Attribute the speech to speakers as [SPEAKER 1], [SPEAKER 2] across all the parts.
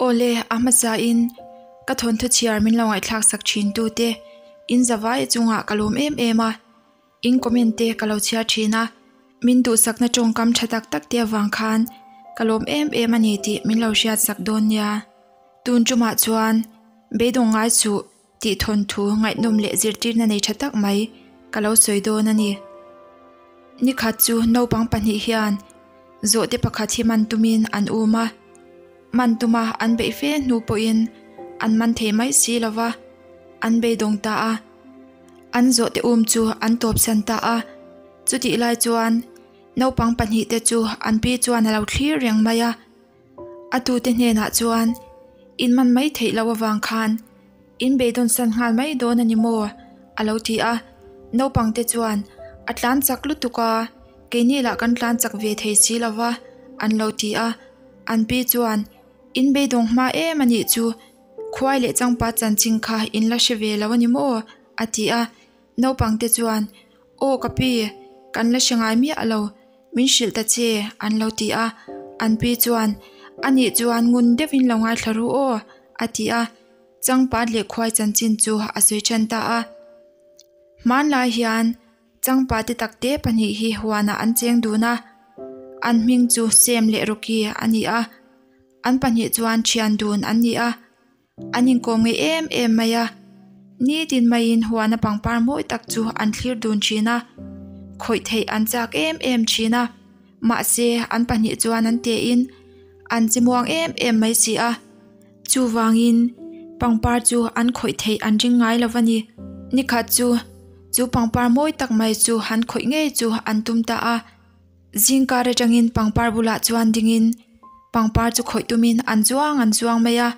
[SPEAKER 1] Awle, a hmasa in ka thawnthu chhiar min lo ngaihthlak sak thin tu te in zavai chungah ka lawm em em a, in comment te ka lo chhiar thin a, min duhsakna tawngkam tha tak tak te avang khan ka lawm em em a ni tih min lo hriat sak dawn nia. Tun tumah chuan beidawng ngai suh tih thawnthu ngaihnawm leh zirtirna nei tha tak mai ka lo sawi dawn a ni. Nikhat chu naupang pahnih hian zawhte pakhat hi man tumin an um a, man tuma an beih fe hnu pawhin an man thei mai si lo va, an beidawng ta a. An zawhte um chu an tawpsan ta a, chutih lai chuan naupang pahnihte chu an pi chuan a lo thlir reng mai a. A tute hnenah chuan, In man mai theih loh avang khan in beidawn san nghal mai dawn a ni maw? a lo ti a. Naupangte chuan, A tlan chak lutuk a, keini lah kan tlan chak ve thei si lo va, an lo ti a. An pi chuan, In beidawng hma em a nih chu, khuai leh changpa chanchin kha in la hre ve lo a ni maw? a ti a. Naupangte chuan, Aw ka pi, kan la hre ngai miah lo, Min hrilh ta che, an lo ti a. An pi chuan, A nih chuan ngun deuhin lo ngaithla ru aw, a ti a. Changpat leh khuai chanchin chu a sawi then ta a. Hmanlai hian changpa te takte pahnih hi huanah an cheng dun a. An hming chu Sem leh Rocky a ni a. An pahnih chuan thian dun an ni a. An inkawm ngei em em mai a, nitin maiin huana pangpar mawi tak chu an thlir dun thin a, khawih theih an chak em em thin a, mahse an pahnih chuan an tein an chi muang em em mai si a, chuvangin pangpar chu an khawih theih an ring ngai lo a ni. Nikhat chu chu pangpar mawi tak mai chu han khawih ngei chu an tum ta a. Zingkar atangin pangpar bulah chuan dingin pangpar chu khawih tumin an chuang an chuang mai a,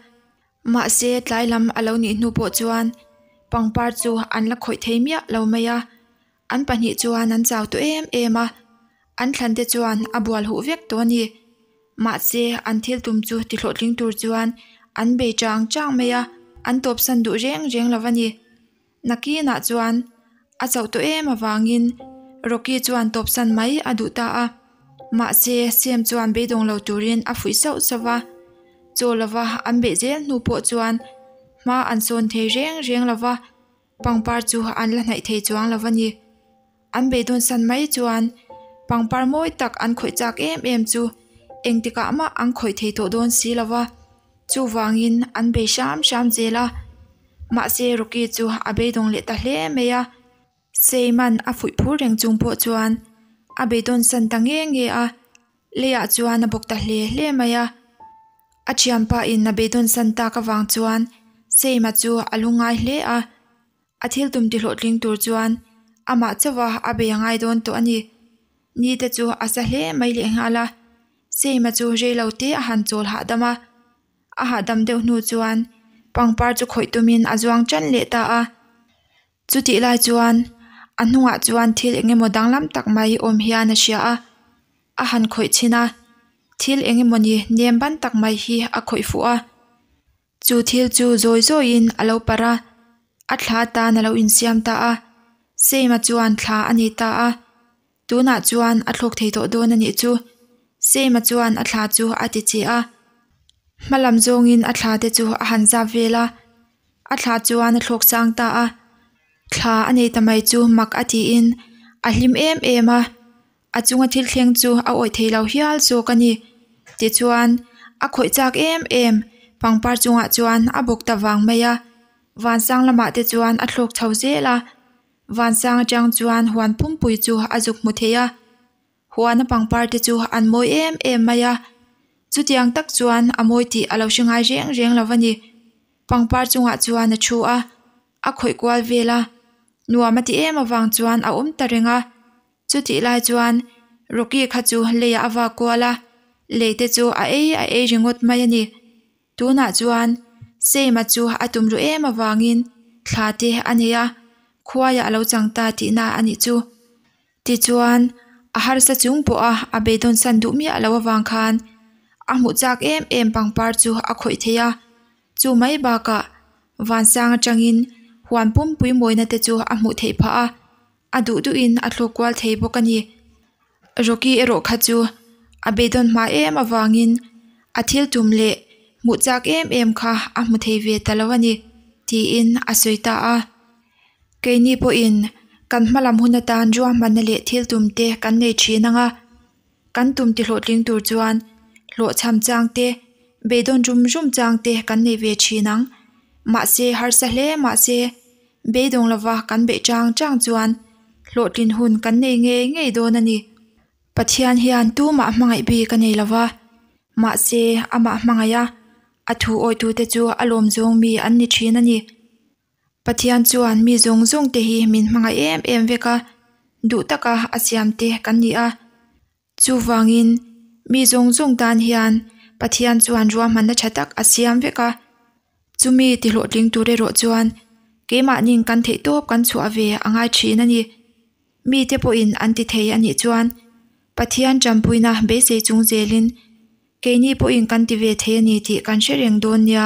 [SPEAKER 1] mahse tlai lam a lo nih hnu pawh chuan pangpar chu an la khawih thei miah lo mai a, an pahnih chuan an chau tawh em em a, an thlan te chuan a bual huh vek tawh a ni. Mahse an thil tum chu ti hlawhtling tur chuan an bei chang chang mai a, an tawpsan duh reng reng lo a ni. Nakinah chuan a chauh tawh em avangin Rocky chuan tawpsan mai a duh ta a, mahse Sam chuan beidawng lo turin a fuih sauh sauh a, chaw lova an beih zel hnu pawh chuan hma an sawn thei reng reng lova, pangpar chu an la hnaih thei chuang lo a ni. An beidawn san mai chuan pangpar mawi tak an khawih chak em em chu engtikah mah an khawih thei tawh dawn si lo va, chuvangin an bei hram hram zel a. Mahse Rocky chu a beidawng leh ta hle mai a, Seiman a fuih phur reng chung pawh chuan a beidawn san ta nge nge a, leiah chuan a bawk ta hle hle mai a. A thianpa in a beidawn san tak avang chuan Seima chu a lungngai hle a. A thil tum ti hlawhtling tur chuan amah chauha a bei a ngai dawn tawh a ni. Ni te chu a sa hle mai leh nghal a, Seima chu rei lo te a han chawl hahdam a. A hahdam deuh hnu chuan pangpar chu khawih tumin a zuang tan leh ta a. Chutih lai chuan a hnungah chuan thil eng emaw danglam tak mai awm hian a hria a, a han khawih chhin a, thil eng emawni nem ban tak mai hi a khawih fuh a. Chu thil chu zawi zawiin a lo parh a, a thla tan a lo insiam ta a, Seima chuan thla a ni ta a, tunah chuan a thlawk thei tawh dawn a nih chu. Seima chuan a thla chu a ti che a, hma lam zawngin a thla te chu a han zap vel a, a thla chuan a thlawk sang ta a, thla a nei ta mai chu mak a tiin a hlim em em a. A chunga thil thleng chu a awih thei lo hial zawk a ni. Tichuan, a khawih chak em em, pangpar chungah chuan a bawk ta vang mai a. Vansang lamah te chuan a thlawk chho zel a. Vansang atang chuan huan pumpui chu a zuk hmu thei a. Huana pangpar te chu an mawi em em mai a. Chutiang tak chuan a mawi tih a lo hre ngai reng reng lo a ni. Pangpar chungah chuan a thu a, a khawih kual vel a. Nuam a ti em avang chuan a awm ta reng a. Chutih lai chuan Rocky kha chu leiah a vak kual a, lei te chu a ei a ei ringawt mai a ni. Tunah chuan Seima chu a tum ru em avangin thla te a nei a, khuaiah a lo chang ta tihna a nih chu. Tichuan, a harsa chung pawha a beidawn san duh miah loh avang khan a hmuh chak em em pangpar chu a khawih thei a, chu mai bakah vansang atangin huan pumpui mawina te chu a hmuh theih phah a. A duh duhin a thlawk kual thei bawk a ni. Rocky erawh kha chu a beidawn hma em avangin a thil tum leh Hmuh chak em em kha a hmu thei ve ta lo a ni, tiin a sawi ta a. Keini pawhin kan hma lam hun atan ruahmanna leh thil tum te kan nei thin ang a, kan tum ti hlawhtling tur chuan hlawhchham chang te, beidawn rum rum chang te kan nei ve thin ang. Mahse harsa hle mahse beidawng lova kan beih chang chang chuan hlawhtlin hun kan nei ngei ngei dawn a ni. Pathian hian tumah hmangaih bik a nei lova, mahse amah hmangaih a, a thu awitute chu a lawm zawng mi an ni thin a ni. Pathian chuan mi zawng zawng te hi min hmangaih em em vek a, duh taka a siam te kan ni a. Chuvangin mi zawng zawng tan hian Pathian chuan ruahmanna tha tak a siam vek a. Chumi ti hlawhtling tur erawh chuan keimahnin kan theihtawp kan chhuah ve a ngai thin a ni. Mite pawhin an ti thei a nih chuan Pathian tanpuina beisei chung zelin keini pawhin kan ti ve thei a ni tih kan hre reng dawn nia.